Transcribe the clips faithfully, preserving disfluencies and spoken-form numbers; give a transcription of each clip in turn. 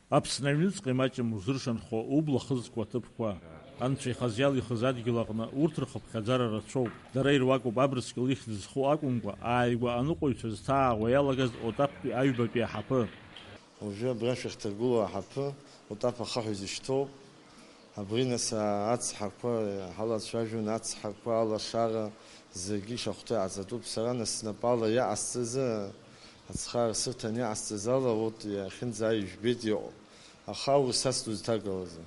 Аԥсны аҩныҵҟа имаҷым узыршанхо убла хызкуа аҭыԥқәа. Анцәа ихазиала ихыз адгьыл аҟны урҭ рхыԥхьаӡара рацәоуп. Дара ируакуп абрыскьыл ихьӡ зху акәымкәа, ааигәа аныҟәаҩцәа зҭааауа иалагаз Отаԥтәи аҩбатәи аҳаԥы. Уажәы абра шәахьҭаргылоу аҳаԥы Отаԥ ахаҳә изышьҭоуп. Абри нас ацҳақәа, ҳалацәажәон, ацҳақәа, алашара, зегьы ишахәҭоу иҟаҵатәуп. Сара нас снапала иаҟасҵаз, ацхаара сырҭан иаҟасҵаз ала, урҭ иахьынӡа ижәбеит иҟоу. Аха аурыс ас дузҭагалазар?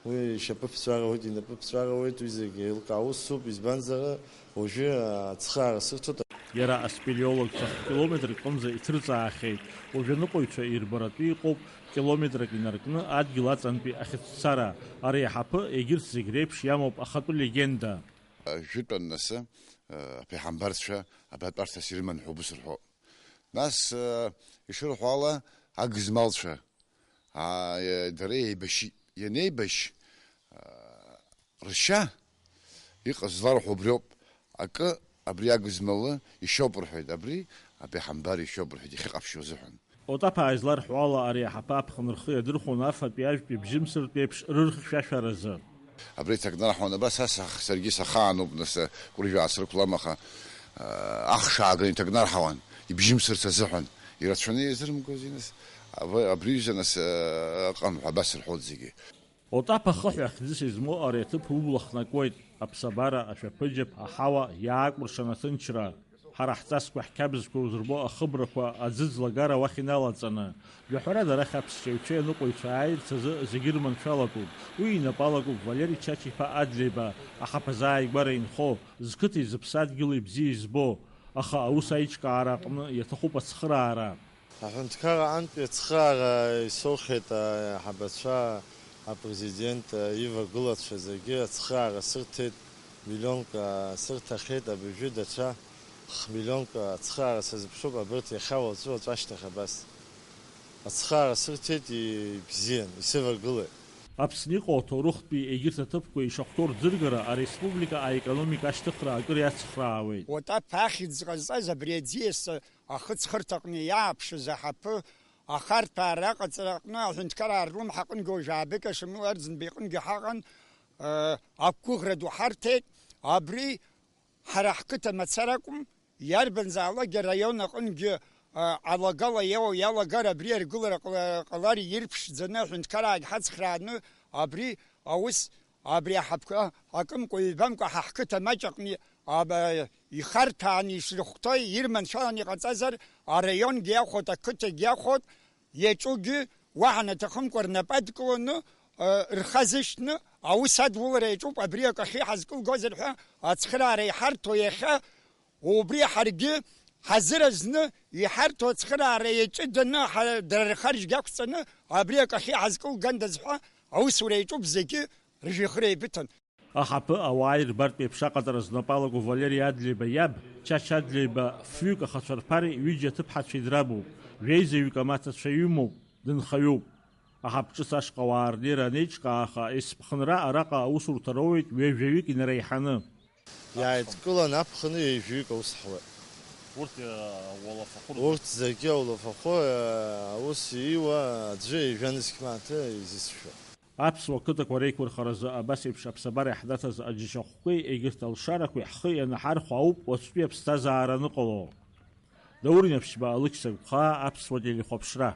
Уи ишьапы ԥҵәарауеит, инапы ԥҵәарауеит, уи зегьы еилкаа усуп, избанзар, уажәы ацхаара сырҭоит. Иара аспелеологцәа километрк рҟынӡа иҭырҵаахьеит. Уажәы аныҟәаҩцәа ирбаратәы иҟоуп километрак инаркны адгьыл аҵантәи ахьыцәцара. Ари аҳаԥы егьырҭ зегь реиԥш иамоуп ахатәы легенда. Жәытәан насы, аԥеҳамбарцәа абатәарҭас ирыман ҳәа убыс рҳәо. Нас, ишырҳәо ала, агызмалцәа, аа, дара еибашьит. Ианеибашь, ршьа иҟаз зларҳәо убриоуп. Акы абри агызмалы ишьоуп рҳәеит, абри аԥеҳамбар ишьоуп рҳәеит, иахьыҟаԥшьуа азыҳәан. Отаԥаа изларҳәо ала, ари аҳаԥы аԥхын рхы иадырхәон афатәи ажәтәи абжьымсыртәи еиԥш рырхьшәашәаразы. Абри иҭакнарҳауан, абас ас ах-, саргьы сахаануп, нас, кәыржәаа срықәлам, аха, а, ахш ааганы иҭакнарҳауан, ибжьымсырц азыҳәан. Ирацәаны иазырымгози, нас, аб-, абри ҩыза, нас, а, ыҟам ҳәа абас рҳәоит зегьы. Отаԥ ахыҳәа хьӡыс измоу ари аҭыԥ убла хнакуеит, аԥсабара, ашәаԥыџьаԥ, аҳауа иаакәыршан аҭынчра. Ҳара ҳҵасқәа, ҳқьабзқәа узырбо ахыбрақәа аӡы ӡлагара уахь иналаҵаны. Жәаҳәарада, арахь аԥсшьаҩцәеи аныҟәаҩцәа ааирц азы зегьы рманшәалатәуп. Уи инапы алакуп Валери Чача-иԥа Адлеиба, аҳаԥазы ааигәара инхо, зқыҭеи зыԥсадгьыли бзиа избо. Аха аус аиҿкаара аҟны иаҭахуп ацхыраара. Аҳәынҭқар аҟынтәи ацхыраара исоухьеит аиҳабацәа, апрезидент, ивагылацәа зегьы ацхыраара сырҭеит, миллионк сырҭахьеит, абыржәы даҽа х-миллионк ацхыраара сазыԥшуп, абарҭ иахьа уаҵәы, уаҵәы ашьҭахь абас. Ацхыраара сырҭеит, ибзиан, исывагылеит. Аԥсны иҟоу аҭоурыхтәи егьырҭ аҭыԥқәа ишахәҭоу рӡыргара ареспублика аекономика ашьҭыхра акыр иацхраауеит. Отаԥ ахьӡ ҟазҵаз абри аӡиас ахыҵхырҭаҟны иааԥшыз аҳаԥы ахарҭәаара аҟаҵара аҟны аҳәынҭқараа рлымҳа аҟынгьы уажә аабыкьа Шамил Арӡынба иҟынгьы ҳаҟан, э, ақәгәыӷра ду ҳарҭеит. Абри ҳара ҳқыҭа мацара акәым, иарбанзаалакгьы араион аҟынгьы, э, алагала иоуа иалагар абри аргылара ҟала-, ҟалар ирԥшӡаны аҳәынҭқараагь ҳацхрааны абри аус Абри аҳаԥкы акымкәа-ҩбамкәа ҳа ҳқыҭа маҷ аҟны аба-, ихарҭәааны ишрыхәҭоу ирманшәаланы иҟаҵазар, араионгьы иахәот, ақыҭагьы иахәот, иаҿугьы уаҳа анаҭахымкәа рнапы адкыланы, ы, рхы азышьҭны, аус адулара иаҿуп, абри акахьы иҳазкылгозар ҳәа ацхыраара иҳарҭо иахьа Убри ҳаргьы ҳазыразны иҳарҭо ацхыраара иаҷыданы ҳа-, дара рхаржьгьы ақәҵаны абри акахьы иҳазкылгандаз ҳәа аусура иаҿуп зегьы ржәҩахыр еибыҭан. Аҳаԥы ауаа ирбартә еиԥш аҟаҵара знапы алаку Валери Адлеиба иаб, Чача Адлеиба фҩык ахацәа рԥареи ҩыџьа аҭыԥҳацәеи драбуп, жәеизаҩык амаҭацәа имоуп, дынхаҩуп. Аҳаԥ ҿыц ашҟа ауаа рнеира анеиҿкааха, есыԥхынра араҟа аусурҭа роуеит ҩажәаҩык инареиҳаны. Иааидкылан аԥхын ҩажәаҩык аус ҳуеит. Урҭ, э, ауалафахәы рзы. Урҭ зегьы ауалафахәы, э, аус ииуа аӡәы ҩажәа нызқь мааҭы изысшәо. Аԥсуа қыҭақәа реиқәырхаразы абас еиԥш аԥсабара иаҳнаҭаз аџьашьахәқәеи егьырҭ алшарақәеи ҳхы ианаҳархәо ауп уаҵәтәи аԥсҭазаара аныҟало. Даур Инаԥшьба, Алықьса Гәхаа, Аԥсуа телехәаԥшра.